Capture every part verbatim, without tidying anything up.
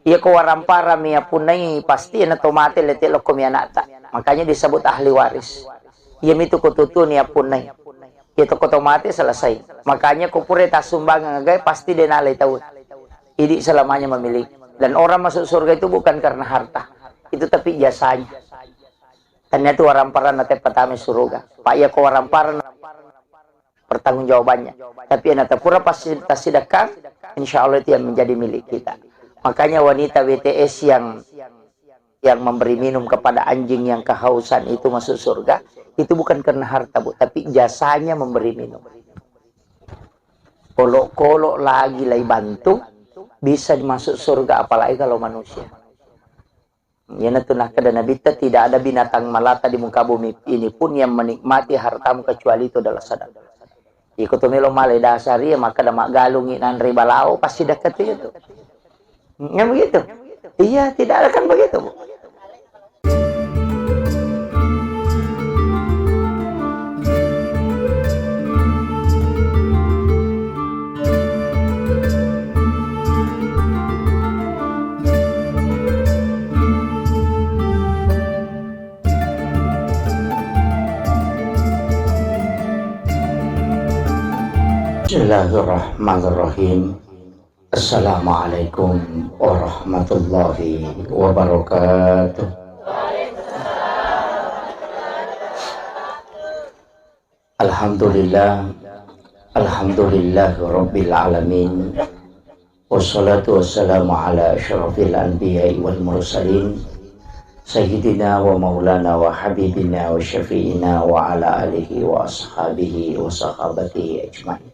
Iya ko waramparami appunnai, pasti ena to mate lete lokko mi anakta. Makanya disebut ahli waris. Iya mitu ko tutu ni appunnai. Iya to ko to mate selesai. Makanya ko pura tassumbangeng agae pasti de nalai tau. Idi selamanya memiliki. Dan orang masuk surga itu bukan karena harta. Itu tapi jasanya. Tania tu waramparana te patame suruga. Pak iya ko waramparana pertanggungjawabannya. Tapi yang pura pasti tasidakkan, insya Allah itu yang menjadi milik kita. Makanya wanita W T S yang yang memberi minum kepada anjing yang kehausan itu masuk surga, itu bukan karena harta, Bu, tapi jasanya memberi minum. Kolok-kolok lagi lai bantu, bisa masuk surga, apalagi kalau manusia. Iyanatu nakkeda Nabitta, tidak ada binatang melata di muka bumi ini pun yang menikmati hartamu kecuali itu adalah sadaqah. Iko to melo male dasar iya, makkeda maggalungi nanre balao, pasti dekat itu. Kan begitu? Iya, tidak ada kan begitu, Bu. Bismillahirrahmanirrahim. Assalamualaikum warahmatullahi wabarakatuh. Alhamdulillah. Alhamdulillah Rabbil Alamin. Wassalatu wassalamu ala asyrafil anbiya'i wal mursalin, Sayyidina wa maulana wa habibina wa syafi'ina wa ala alihi wa ashabihi wa sahabatihi ajma'in.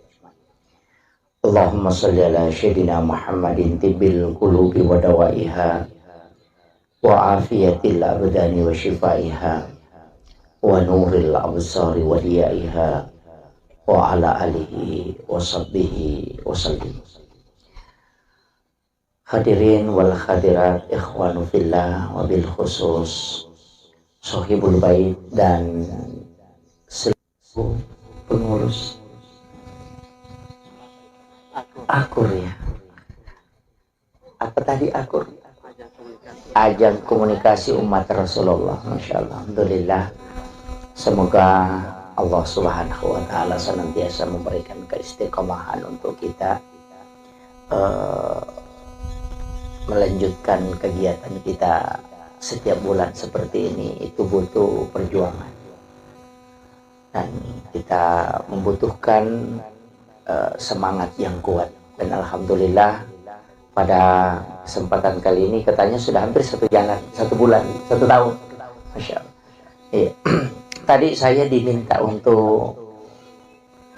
Allahumma salli ala Sayyidina Muhammadin tibbil qulubi wa dawaiha, wa afiyatil abdani wa syifaiha, wa nuril absari wa diyaiha, wa ala alihi wa sahbihi wa sallim. Hadirin wal hadirat, ikhwanu fillah, wabil khusus sohibul bait dan seluruh pengurus akur, ya. Apa tadi akur? Ajang komunikasi umat Rasulullah. Masya Allah, alhamdulillah. Semoga Allah Subhanahu wa Ta'ala senantiasa memberikan keistiqomahan untuk kita eh, melanjutkan kegiatan kita setiap bulan seperti ini, itu butuh perjuangan. Dan kita membutuhkan eh, semangat yang kuat. Dan alhamdulillah, pada kesempatan kali ini katanya sudah hampir satu jalan, satu bulan, satu tahun. Masya Allah. Iya. Tadi saya diminta untuk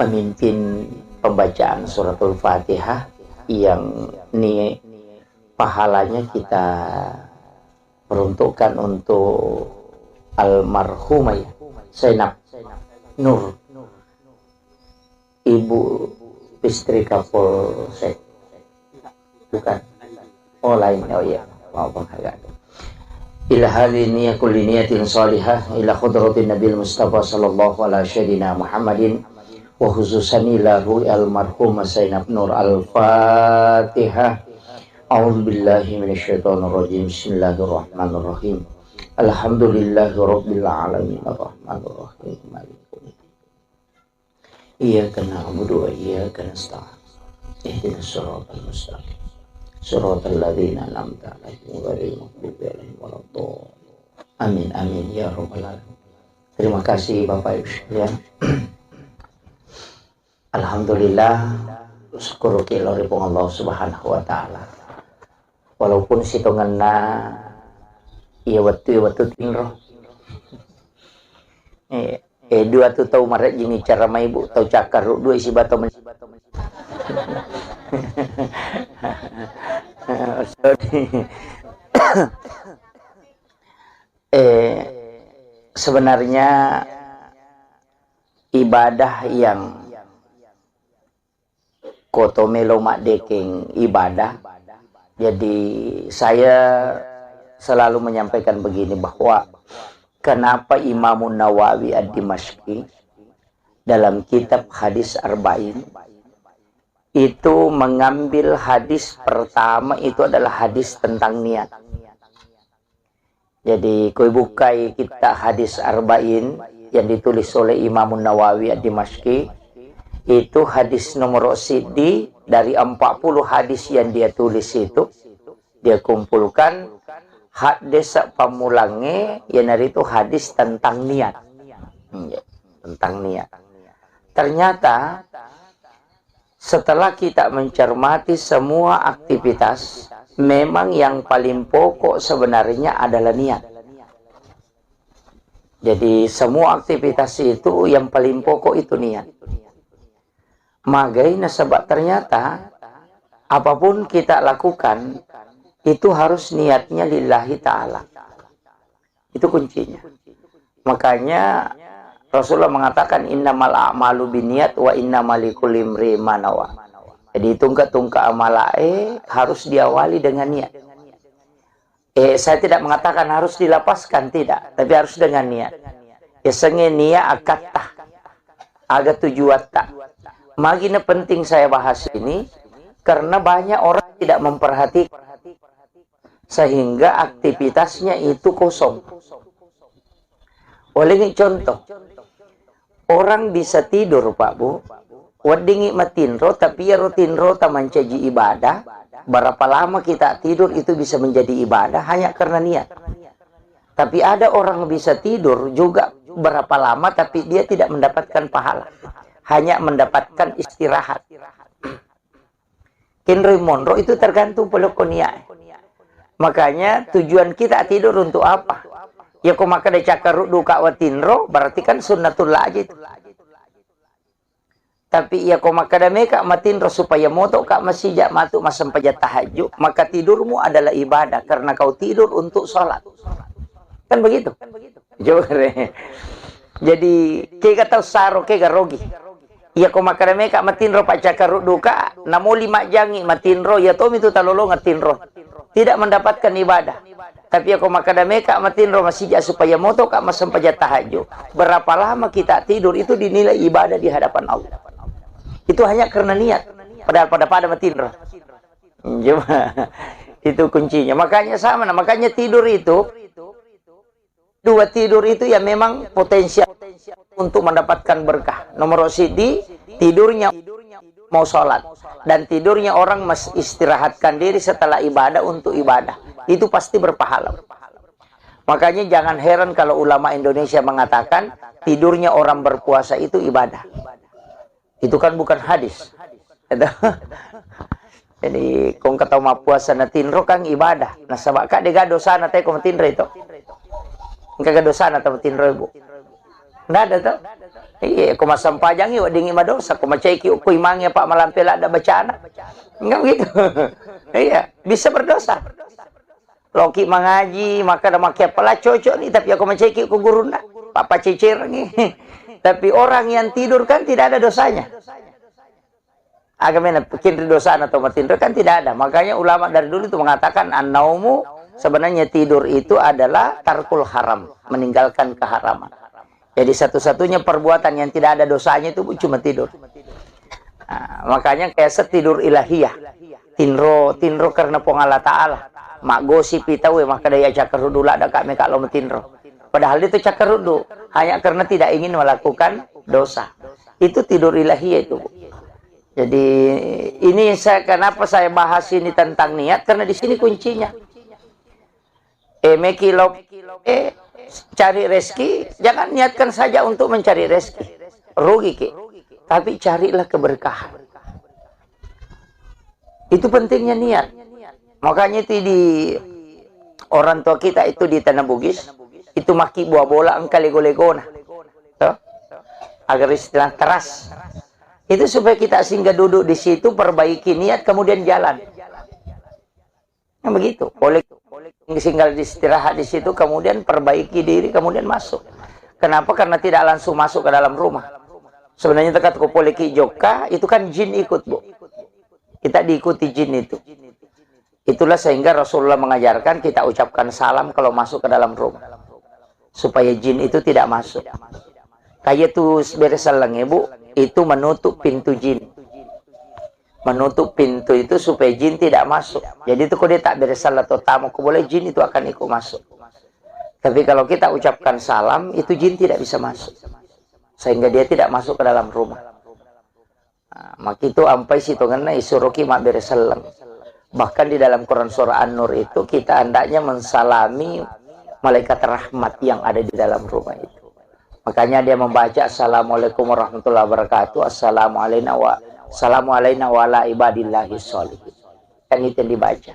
pemimpin pembacaan suratul Fatihah yang ni pahalanya kita peruntukkan untuk almarhumah, ya, Zainab Nur, Ibu Istri Kapolsek. Bukan. Oh, lain. Oh, iya. Maaf, Bang, agak. Ila hadhihi niyya kulli niyatin salihah ila hadratin Nabil Mustafa sallallahu ala sayyidina Muhammadin wa khususan ila ruhi almarhumah Zainab Nur. Al-Fatihah. A'udzu billahi minasyaitonir rajim. Bismillahirrahmanirrahim. Alhamdulillahi rabbil alamin. Arrahmanirrahim. Maliki yaumiddin. Iyyaka na'budu wa iyyaka nasta'in. Ihdinas siratal mustaqim. Siratal ladzina an'amta 'alaihim ghairil maghdubi 'alaihim waladdallin. Amin, amin, ya rabbal alamin. Terima kasih, Bapak Ibu sekalian. Alhamdulillah, syukur ki lao ri Puang Allah Subhanahu wa Ta'ala. Walaupun sitongenna iya wettu, iya wettu tinro. Eh, eh, dua tu tau marejjing icara mai, Bu, tau cakkaru dua isi bato men-, sorry. Eh, sebenarnya ibadah yang koto melo maddekeng ibadah. Jadi saya selalu menyampaikan begini, bahwa kenapa Imamun Nawawi Ad-Dimashqi dalam kitab Hadis Arba'in itu mengambil hadis pertama itu adalah hadis tentang niat. Jadi, koi bukkai kitta hadis Arba'in yang ditulis oleh Imam Nawawi Ad-Dimashqi, itu hadis nomor siddi dari empat puluh hadis yang dia tulis itu, dia kumpulkan hadis pammulangnge, iyanaritu hadis tentang niat. Hmm, ya, tentang niat. Ternyata setelah kita mencermati semua aktivitas, memang yang paling pokok sebenarnya adalah niat. Jadi, semua aktivitas itu yang paling pokok itu niat. Magai nasaba ternyata apapun kita lakukan, itu harus niatnya lillahi ta'ala. Itu kuncinya. Makanya Rasulullah mengatakan, "Innamal a'malu binniyat wa innama likulli imri'in ma nawa." Jadi, tungka-tungka amalae harus diawali dengan niat. Eh, saya tidak mengatakan harus dilapaskan, tidak, tapi harus dengan niat. Yasengnge niat akatta, aga tujuatta. Magi na penting saya bahas ini, karena banyak orang tidak memperhatikan sehingga aktivitasnya itu kosong. Olengi contoh, orang bisa tidur, Pak, Bu, weddingi matinro, tapi iyaro tinrota mancaji ibadah. Berapa lama kita tidur itu bisa menjadi ibadah hanya karena niat. Tapi ada orang bisa tidur juga berapa lama, tapi dia tidak mendapatkan pahala, hanya mendapatkan istirahat. Tinroi monro itu tergantung pole ko niat. Makanya tujuan kita tidur untuk apa? Ya, ko makkeda cakkaruddu ka watinro, berarti kan sunnatul aja itu. Tapi ya, ko makkeda meka matinro supaya moto ka masija matu massempajang tahajud, maka tidurmu adalah ibadah karena kau tidur untuk sholat. Kan begitu? Coba re. Jadi, kega tau saro, kega rogi. Iya, ko makkeda meka matinro paccakkaruddu ka, namoli majjangi matinro, iya tomi tu talolongeng tinro. Tidak mendapatkan ibadah. Tapi iya, ko makkeda meka matinro masija supaya moto ka massempajang tahajud. Berapa lama kita tidur itu dinilai ibadah di hadapan Allah. Itu hanya karena niat. Padahal pada-pada matinro. Coba. Itu kuncinya. Makanya sama, nah, makanya tidur itu dua tidur itu ya memang potensial untuk mendapatkan berkah. Nomor sidi, tidurnya mau sholat. Dan tidurnya orang mes-, istirahatkan diri setelah ibadah untuk ibadah. Itu pasti berpahala. Makanya jangan heran kalau ulama Indonesia mengatakan tidurnya orang berpuasa itu ibadah. Itu kan bukan hadis. Itu. Jadi, kong kata mappuasa na tinro kan ibadah. Nasaba ka dega dosana te ko matinro itu. Engka ga dosana tau matinro, Bu? Ndak ada tau. Iya, ko massempajangi weddingi madosa, ko macaiki ko imangi apa malampe ladda bacana. Enggak begitu. Iya, bisa berdosa. Loki mangaji, maka ada makke pala cocok nih, tapi aku macaiki ko gurunna, papa cecerengi. Tapi orang yang tidur kan tidak ada dosanya. Aga mena kinri dosana atau matinro kan tidak ada. Makanya ulama dari dulu itu mengatakan, "An-naumu," sebenarnya tidur itu adalah tarkul haram, meninggalkan keharaman. Jadi satu-satunya perbuatan yang tidak ada dosanya itu cuma tidur. Nah, makanya kayak tidur ilahiyah. Tinro, tinro karena Puang Allah Ta'ala. Maggosipi tau, maka daya cakkaruddu ladda ka meka lo matinro. Padahal itu cakkaruddu, hanya karena tidak ingin melakukan dosa. Itu tidur ilahiyah itu, Bu. Jadi, ini saya, kenapa saya bahas ini tentang niat, karena di sini kuncinya. Eh, meki lo, eh, cari rezeki, jangan niatkan saja untuk mencari rezeki. Rugi ki. Tapi carilah keberkahan. Itu pentingnya niat. Makanya itu di orang tua kita itu di Tanah Bugis, itu maki buah bola engka lego-legona. Toh? Agar istilah teras. Itu supaya kita singgah duduk di situ, perbaiki niat, kemudian jalan. Kan begitu. Oleh singgah istirahat di situ, kemudian perbaiki diri, kemudian masuk. Kenapa? Karena tidak langsung masuk ke dalam rumah. Sebenarnya tekat ko poleki jokka, itu kan jin ikut, Bu. Kita diikuti jin itu. Itulah sehingga Rasulullah mengajarkan kita ucapkan salam kalau masuk ke dalam rumah. Supaya jin itu tidak masuk. Kayak tuh beres selenge, Bu, itu menutup pintu jin. Menutup pintu itu supaya jin tidak masuk. Jadi itu, kalau dia tak beres salat atau tamu, kau boleh, jin itu akan ikut masuk. Tapi kalau kita ucapkan salam, itu jin tidak bisa masuk. Sehingga dia tidak masuk ke dalam rumah. Nah, makitu ampai sitongenna isuroki mabbere selleng. Bahkan di dalam Quran surah An-Nur itu kita hendaknya mensalami malaikat rahmat yang ada di dalam rumah itu. Makanya dia membaca, "Assalamualaikum warahmatullahi wabarakatuh, assalamu alaina wa, assalamu alaina wa ala ibadillahi sholihin." Kan itu yang dibaca.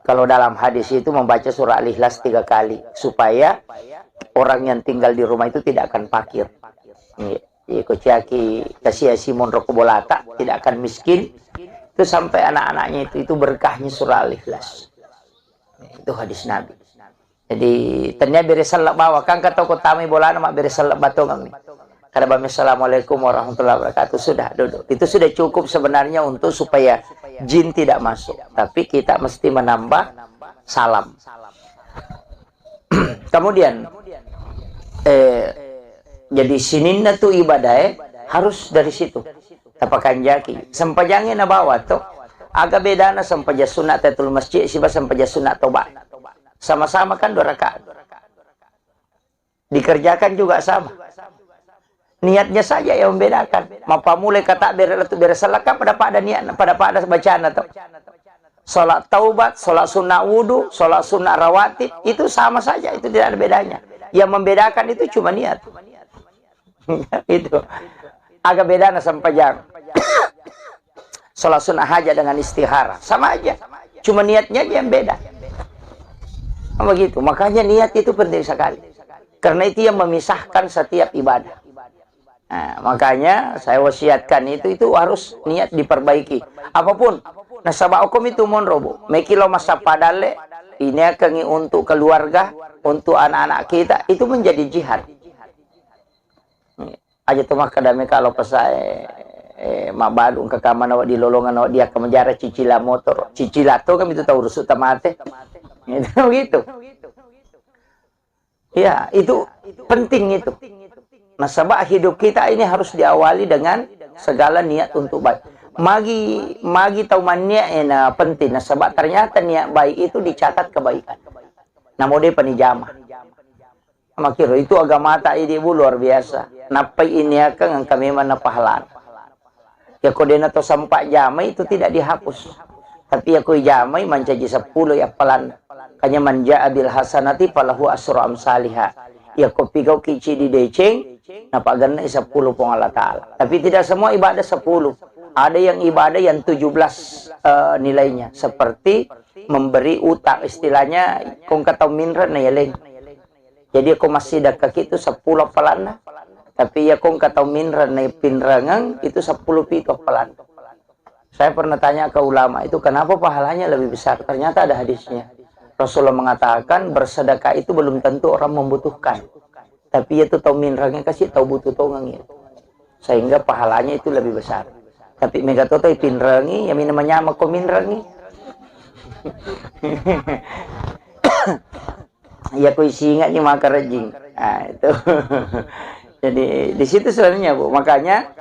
Kalau dalam hadis itu membaca surah Al-Ikhlas tiga kali, supaya orang yang tinggal di rumah itu tidak akan fakir. Iya. Iya, ko ciaki kasiasi monro ko bolata, tidak akan miskin. Itu sampai anak-anaknya itu, itu berkahnya surah Al-Ikhlas. Itu hadis Nabi. Jadi, tania bere selleng bawa, kan kata ko tamai bolana, mak bere selleng batongan. Kada bami, "Assalamualaikum warahmatullahi wabarakatuh." Sudah, duduk. Itu sudah cukup sebenarnya untuk supaya jin tidak masuk. Tapi kita mesti menambah salam. Kemudian, eh, jadi sininna tu ibadah, eh, harus dari situ. Tapakanjaki. Sempajangnge nabawa to. Aga bedana sempajang sunat tahiyatul masjid siba sempajang sunat toba. Sama-sama kan dua rakaat. Dikerjakan juga sama. Niatnya saja yang membedakan. Mappamulai kata bere, lettu bere selleng kan pada-pada niat, pada-pada bacana to. Sholat taubat, sholat sunnah wudu, sholat sunnah rawatib, itu sama saja, itu tidak ada bedanya. Yang membedakan itu cuma niat. Itu. Aga bedana sempajang. Sholat sunnah hajat dengan istihara, sama aja. Cuma niatnya aja yang beda. Begitu. Makanya niat itu penting sekali. Karena itu yang memisahkan setiap ibadah. Nah, makanya saya wasiatkan itu, itu harus niat diperbaiki. Apapun, nasaba hukum itu monro, Bu. Meki lo massappa dalle, ini akan untuk keluarga, untuk anak-anak kita, itu menjadi jihad. Aja to makkeda meka lo pesae, eh, mabbalu engka kamana wa di lolongan wa dia kemejara cicila motor. Cicila to kami tu tahu rusuk tamate. Gitu, gitu. Ya, itu penting itu. Nasaba hidup kita ini harus diawali dengan segala niat untuk baik. Magi, magi tau manniat ena penting. Nasaba ternyata niat baik itu dicatat kebaikan. Namo de panijama. Makiro itu agamata idi, Bu, luar biasa. Nappai iniakeng engka memang napahalana. Yako dena to sempat jamai itu tidak dihapus. Tapi yako ijamai mancaji seppulo i appalanna. Kanya man jaa bil hasanati falahu asru amsaliha. Yako pigau kici di deceng, napagennai seppulo Puang Allah Ta'ala. Tapi tidak semua ibadah seppulo. Ada yang ibadah yang tujuh belas, eh, nilainya. Seperti memberi utang, istilahnya kong katau minren na yaleng. Jadi ko massidekka kitu seppulo appalanna, tapi iya ko engka tau minreng naipinrengeng itu seppulo pitu appalanna. Saya pernah tanya ke ulama itu, kenapa pahalanya lebih besar? Ternyata ada hadisnya. Rasulullah mengatakan, bersedekah itu belum tentu orang membutuhkan. Tapi itu tau minrengeng kasi tau butuh tongeng itu. Sehingga pahalanya itu lebih besar. Tapi mega to tau ipinrengi, ya mina manyama ko minrengi. Iya, ko isinga ni makarejing. Ah, itu. Jadi, di situ sebenarnya, Bu. Makanya,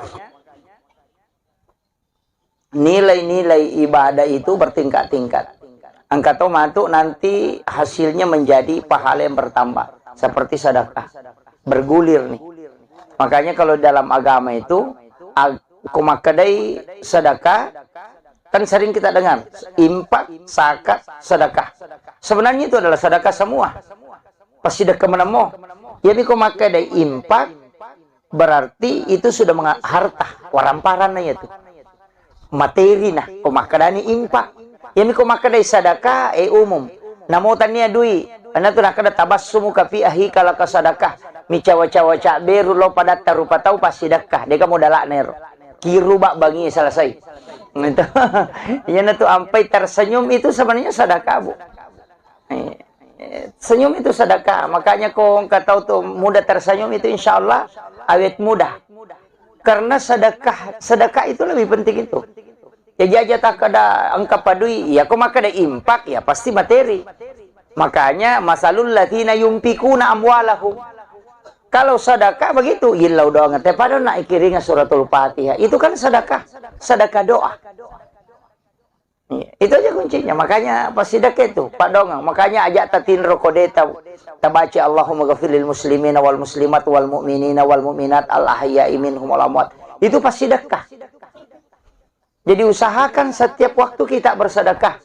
nilai-nilai ibadah itu bertingkat-tingkat. Engka to matu nanti hasilnya menjadi pahala yang bertambah. Seperti sedekah. Bergulir nih. Makanya kalau dalam agama itu, ag-, ko makkedai sedekah, kan sering kita dengar, infak, zakat, sedekah. Sebenarnya itu adalah sedekah semua. Passidekka menemmo. Jadi ko makkedai infak, berarti itu sudah menga-, harta, waramparanna itu. Materi nah, ko makkedani infak. Yami ko makkedai sedekah, eh, umum. Namo tania dui, ana tu nakkeda tabassumuka fi akhika laka sadakah. Micawa-cawa cabberu lo padatta rupa tau passidekka, deka modalakna ero. Kiruba bangi selesai. Gitu. Iyana tu ampai tersenyum itu sebenarnya sedekah, Bu. Eh, eh, senyum itu sedekah. Makanya ko engka tau tu mudah tersenyum itu insya Allah awet mudah. Karena sedekah, sedekah itu lebih penting itu. Jadi aja takkeda engka padui, ya ko makkeda infak, ya pasti materi. Makanya masalul ladzina yunfikuna amwalahum. Kalau sedekah begitu, illau doang te pada nak ikiringa suratul Fatihah. Itu kan sedekah, sedekah doa. Iya, itu aja kuncinya. Makanya pas sidekka itu, Pak Dongeng. Makanya aja tatinro kodeta tabaca Allahumma ghafirlil muslimina wal muslimat wal mu'minina wal mu'minat al ahya'i minhum wal amwat. Itu pas sidekka. Jadi usahakan setiap waktu kita bersedekah.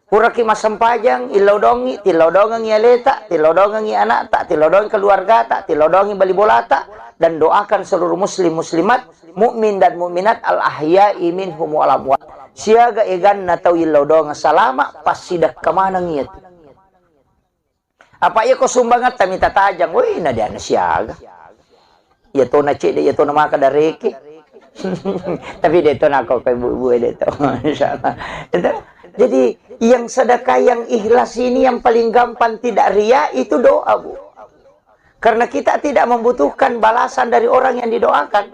Puraki massempajang, illodongi, tillodongengi aleta, tillodongengi anakta, tillodongengi keluargata, tillodongengi bali bolata, dan doakan seluruh muslim muslimat, mukmin dan mukminat al ahya'i minhum wal amwat. Siaga eganna tau illodongeng salama, passidekka maneng iyatu. Apa iya ko sumbangetta mita tajang, woi, na diana siaga. Iya tona cedde, iya tona maka dareke. Tapi de tona ko ke bu-, bu-, de to. Insyaallah. Itu. Jadi yang sedekah yang ikhlas ini yang paling gampang tidak ria itu doa, Bu. Karena kita tidak membutuhkan balasan dari orang yang didoakan.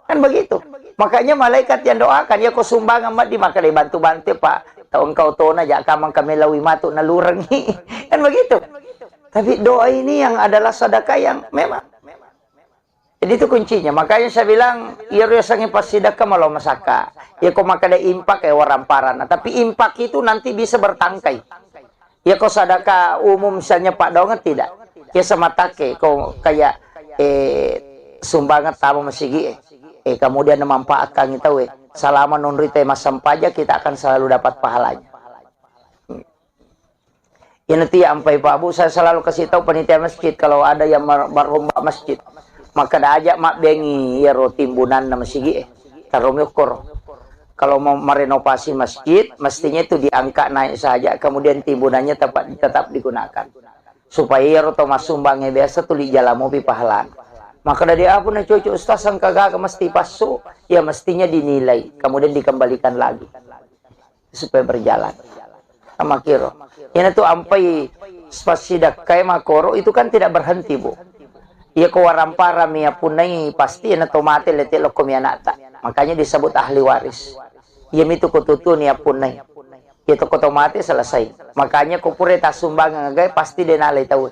Kan begitu. Makanya malaikat yang doakan, ya ko sumbangan mat di maka dibantu-bantu, Pak. Tau engkau tona, ja kamang kami lawi matu nalurengi. Kan begitu. Tapi doa ini yang adalah sedekah yang memang. Jadi itu kuncinya. Makanya saya bilang, iya riasangi pas sidekka malo masaka. Ya ko maka ada impak ya orang parana. Tapi impak itu nanti bisa bertangkai. Iya ko sadaka umum misalnya Pak Dongeng tidak. Iya sama take ko kayak, eh, sumbangan tama masigi, eh. Eh, kemudian memanfaatkan itu, eh. Selama nunrite massempajang kita akan selalu dapat pahalanya. Iya nanti ya ampai Pak Bu, saya selalu kasih tahu panitia masjid kalau ada yang mer-, merombak masjid. Maka dah ajak mak bengi ya ro timbunan na masigi, eh. Taromi ukur. Kalau mau merenovasi masjid, mestinya itu diangkat naik saja, kemudian timbunannya tetap, tetap digunakan. Supaya iyaro to massumbangnya biasa tuli jalamopi pahalan. Maka dari apa na cocok Ustaz sangka gaga mesti pasu, ya mestinya dinilai, kemudian dikembalikan lagi. Supaya berjalan. Amakiro. Ina tu ampai spasi dakkai makoro itu kan tidak berhenti, Bu. Iya ko waramparami appunnai pasti ena to mate lete lokko mi anakta. Makanya disebut ahli waris. Iya mitu ko tutuni appunnai. Iya to ko to mate selesai. Makanya ko pura tassumbangeng agae pasti de nalai tau.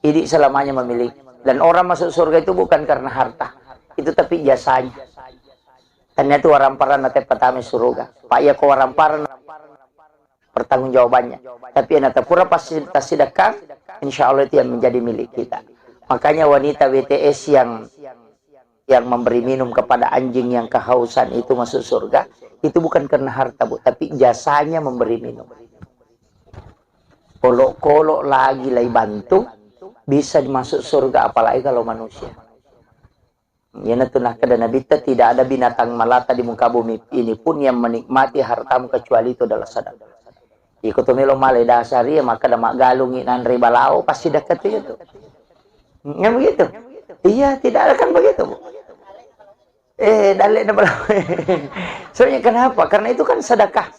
Idi selamanya memiliki. Dan orang masuk surga itu bukan karena harta. Itu tapi jasanya. Tania tu waramparana te patami suruga. Pak iya ko waramparana pertanggungjawabannya. Tapi yang pura pasti tasidakkan, insya Allah itu yang menjadi milik kita. Makanya wanita W T S yang yang memberi minum kepada anjing yang kehausan itu masuk surga, itu bukan karena harta, Bu, tapi jasanya memberi minum. Kolok-kolok lagi lai bantu, bisa masuk surga, apalagi kalau manusia. Iyanatu nakkeda Nabitta, tidak ada binatang melata di muka bumi ini pun yang menikmati hartamu kecuali itu adalah sedekah. Iko to melo male dasari, maka da maggalungi nanre balao, pasti dekat itu. Kan begitu? Iya, tidak ada kan begitu, Bu? Eh, dalle na balao. Soalnya kenapa? Karena itu kan sedekah.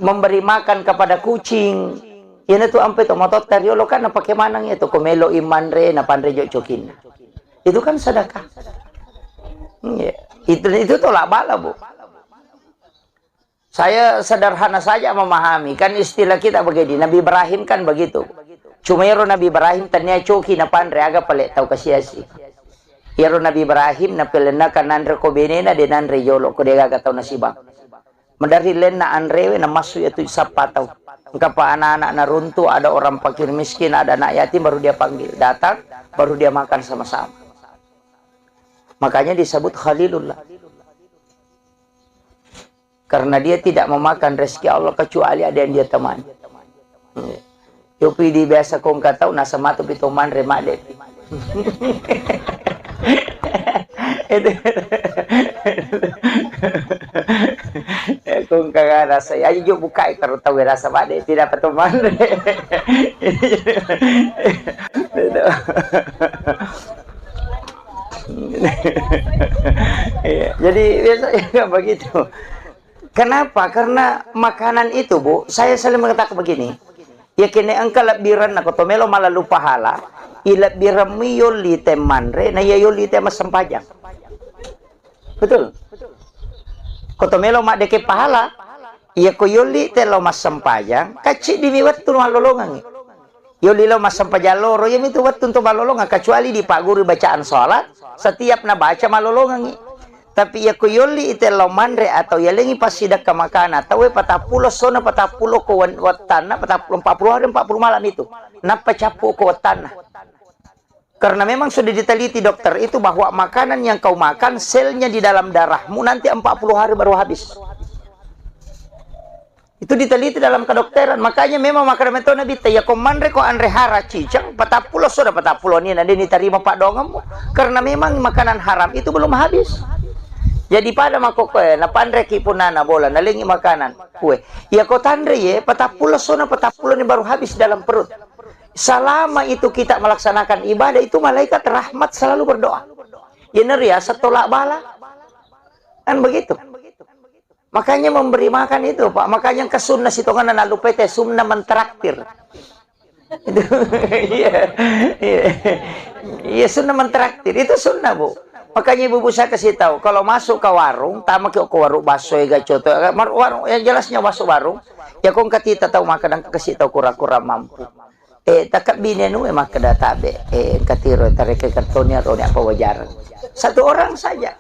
Memberi makan kepada kucing. Iyanatu ampe to mototta riolo kan napake maneng itu, ko melo i manre, napanre jo cokinna. Itu kan sedekah. Iya. Itu, itu tolak bala, Bu. Saya sederhana saja memahami. Kan istilah kita begini, Nabi Ibrahim kan begitu. Cuma ero Nabi Ibrahim tania coki napanre aga pale tau kasiasi. Iyaro Nabi Ibrahim napelenna kan nanre ko benena de nanre jolo ko de gaga tau nasibang. Maderri lenna anrewe namassu iyatu sappa tau. Engkapa anak-anak naruntu, ada orang fakir miskin, ada anak yatim, baru dia panggil. Datang, baru dia makan sama-sama. Makanya disebut Khalilullah. Karena dia tidak memakan rezeki Allah kecuali ada yang dia temani. Iya. Yopi di biasa kongka tau, nasa matu pi to manre madde. Itu. Kongka rasa, aja jo bukai karo tau rasa madde, tidak apa to manre. Itu. Iya, jadi biasanya begitu. Kenapa? Karena makanan itu, Bu, saya selalu mengatakan begini, ya kene engka lebbirenna ko to melo malalu pahala, i lebbirenmu yolli te manre, na iya yolli te massempajang. Betul? Ko to melo maddeke pahala, iya ko yolli te lo massempajang, kacciddimi wettu mallolongangi. Yolli lao massempajang loro, iyamitu wettu untuk malolongeng, kecuali dipagguru bacaan salat, setiap nabaca malolongengi. Tapi iyako yolli ite lao manre atau yalengi passidekka makana, tauwe patappulo essona, patappulo ko wen-, wettanna, patappulo, empat puluh hari, empat puluh malam itu. Nappa cappu ko wettanna. Karena memang sudah diteliti dokter itu bahwa makanan yang kau makan, selnya di dalam darahmu nanti empat puluh hari baru habis. Itu diteliti dalam kedokteran. Makanya memang makkeda metto Nabitta, iya ko manre ko anre hara ciceng, patappulo soda patappulo ni na deni tarima padongemmu. Karena memang makanan haram itu belum habis. Jadi pada makkokkoe, napanreki punana bola, nalengi makanan. Kue. Iya ko tanre ye, patappulo sona patappulo ni baru habis dalam perut. Selama itu kita melaksanakan ibadah itu, malaikat rahmat selalu berdoa. Yenariaseng tolak bala. Kan begitu. Makanya memberi makan itu, Pak. Makanya engka sunnah sitongenna nalupete, sunnah mentraktir. Itu, iya, iya. Iya, sunnah mentraktir. Itu sunnah, Bu. Makanya ibu-ibu saya kasih tahu, kalau masuk ke warung, tama ke warung bakso, ega coto, mar-, warung yang jelasnya masuk warung, ya kong katita tahu makan dan kasih tahu kurang-kurang mampu. Eh, takabbi ni anu, eh, makkeda tabe, eh, engka tiro, tareke kartoni, aroni apa wajar. Satu orang saja.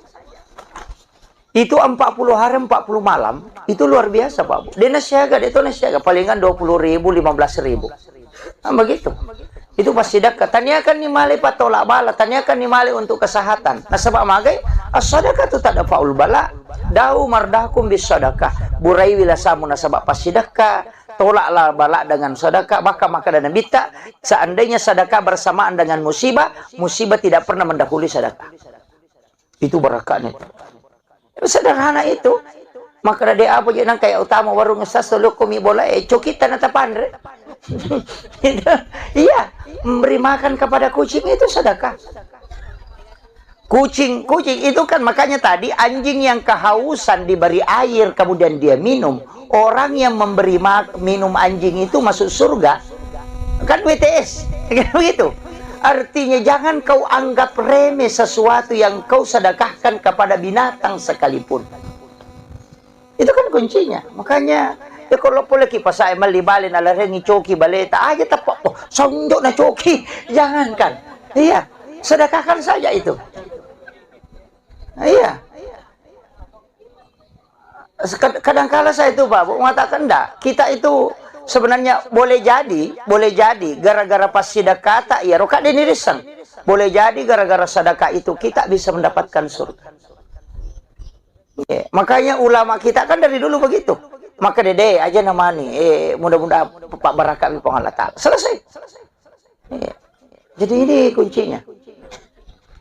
Itu empat puluh hari, empat puluh malam, itu luar biasa, Pak, Bu. Dena siaga, de tona siaga, palingan dua puluh ribu, lima belas ribu. Nah, begitu. Itu pasti sedekah. Taniakan ni male patolak bala, taniakan ni male untuk kesehatan. Nasaba magai, as-sadaqatu tadfa'ul bala. Da'u mardakum bis sadaqah. Buraiwi lasamu nasaba passidekka. Tolaklah bala dengan sedekah. Bahkan makkeda Nabitta, seandainya sedekah bersamaan dengan musibah, musibah tidak pernah mendahului sedekah. Itu barakahnya itu. Sederhana itu. Makkeda de apa je nang kayak utama warung sas tolokko mi bola, eh, cokita na tapanre. Itu. Iya, memberi makan kepada kucing itu sedekah. Kucing, kucing itu kan makanya tadi anjing yang kehausan diberi air kemudian dia minum, orang yang memberi ma-, minum anjing itu masuk surga. Kan W T S, kan begitu. Artinya jangan kau anggap remeh sesuatu yang kau sedekahkan kepada binatang sekalipun. Itu kan kuncinya. Makanya, ya kalau poleki pasae melli bale nalarengi coki baleta aja tepak, "Oh, sonjok na coki." Jangankan. Iya, sedekahkan saja itu. Iya. Kad-, kadangkala saya itu, Pak, Bu, mengatakan, ndak, kita itu sebenarnya boleh jadi, boleh jadi gara-gara passidekata iya roka denirisseng. Boleh jadi gara-gara sedekah itu kita bisa mendapatkan surga. Iya, makanya ulama kita kan dari dulu begitu. Maka dede aja namani, eh, mudah-mudahan Pak barakah mi Puang Allah Ta'ala. Selesai. Iya. Jadi ini kuncinya.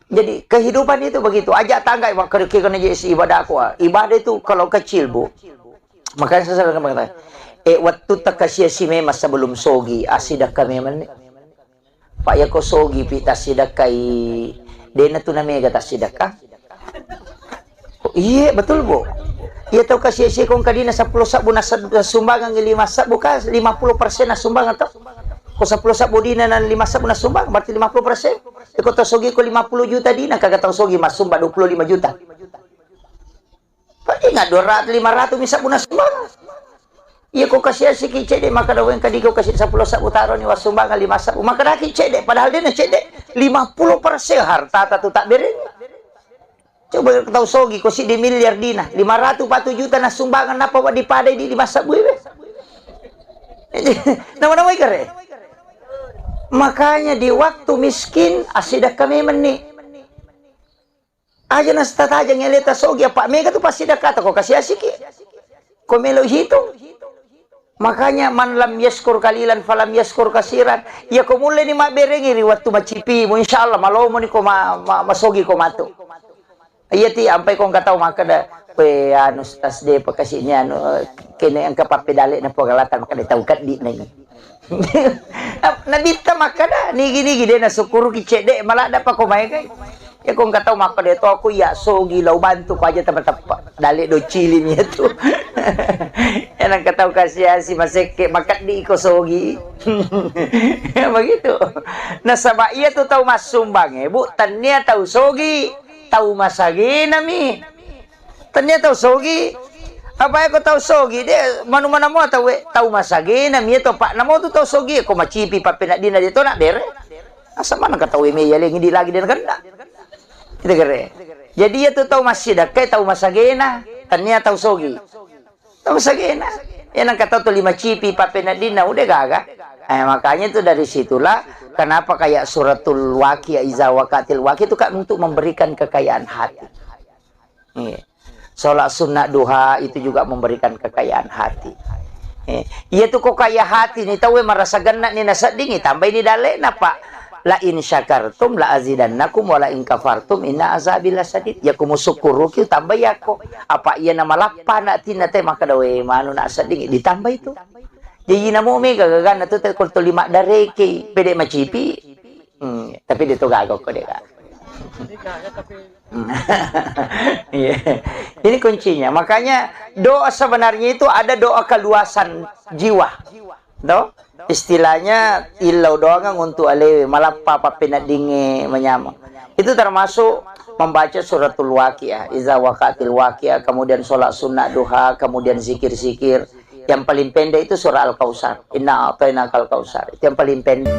Jadi kehidupan itu begitu. Aja tangga, "Wah, kerja kena je isi ibadah aku, ah." Ibadah itu kalau kecil, Bu. Makanya saya selalu mengatakan, eh, waktu tak kasih si memang sebelum sogi, ah, sidakka memang ni. Pak, ya ko sogi pi tassidakkai, dena tu namega tassidakka. Iye, betul, Bu. Iya tau kasi-, kasi kong kadina seppulo sabbu nas-, nasumbangang lima sabbu ka, lima puluh persen nasumbangang to. Ko seppulo sabbu dina na lima sabbu nasumbangang, berarti lima puluh persen. Iko tau sogi ko lima puluh juta dina, kaga tau sogi massumbang dua puluh lima juta. Palinga dua ratus, lima ratus mi sabbu nasumbangang. Iya ko kasi-, asiki cedde, maka daweng kadi ko kasi seppulo sabbu taroni wassumbang lima sabbu. Maka daki cedde, padahal dena cedde lima puluh persen hartata tu tabbereng. Coba tau sogi, ko siddi miliar dina, lima ratus patu juta nasumbangan, napa wa dipadai di lima sabbu iwe? Nama-nama ikare. Makanya di waktu miskin, asidakka memang ni. Aja nastataja ngeleta sogi, apa mega tu pasti dakata ko kasi-, asiki. Ko melo hitung. Makanya, "Man lam yaskur kalilan falam yaskur kasiran." Iya ko mulle ni mabberengi ri wattu macipimu, insya Allah malomo ni ko ma-, ma-, masogi ko matu. Iya ti, ampai ko engka tau makkeda, "We, anu, Ustaz, de pakasini anu, kene engka pappedale na Puang Allah Ta'ala makkeda tau keddi na ini." Nabitta makkeda, "Nigi-nigi de nasukkuruki cedde, maladda pa ko maegai." Ya ko engka tau makkeda to aku iya sogi lau bantu ko aja teppa-teppa. Dale do cili mi tu. Ya nang engka tau kasi-, asi masekke makeddi ko sogi. Ya begitu. Nasaba iya tu tau massumbang e, Bu, tania tau sogi, tau masagena mi. Tania tau sogi. Apa ko tau sogi, de manu mana mua tau e, tau masagena mi to, Pak. Namo tu tau sogi, ko macipi pappeneddina de to na bere. Asa mana ka tau e me yalengi di lagi de na kenna. Kita kere. Jadi, iya tu tau massidekka, tau masagena, tania tau sogi. Tau masagena. Iya nangka tau tuli macipi pappeneddinna, udah gaga. Eh, makanya itu dari situlah kenapa kayak suratul Waqiah, iza waqatil waqiah itu kan untuk memberikan kekayaan hati. Iya. Sholat sunnah duha itu juga memberikan kekayaan hati. Eh, iya tu ko kaya hati ni tau marasa genna ni nasedding, tambai ni dalena, Pak. La in syakartum la azidannakum wa la in kafartum inna azabi lasadid. Ya ku musukkuruki tambai ako. Apa iya na malappa na atinna te makkeda, "We, manu na sedding," ditambai tu. Jadi namo mega gagana tu te kol tuli maddareke, pede macipi. Hmm, tapi dia tu gaga ko deka. Hmm. Iya. Ini kuncinya. Makanya doa sebenarnya itu ada doa keluasan jiwa. Do? Istilahnya illau doangang untuk alewe, malappa pappeneddingnge manyameng. Itu termasuk membaca suratul Waqiah, iza waqatil waqiah, kemudian sholat sunnah duha, kemudian zikir-zikir. Yang paling pendek itu surah Al-Kautsar. Inna a'tainakal kautsar. Itu yang paling pendek.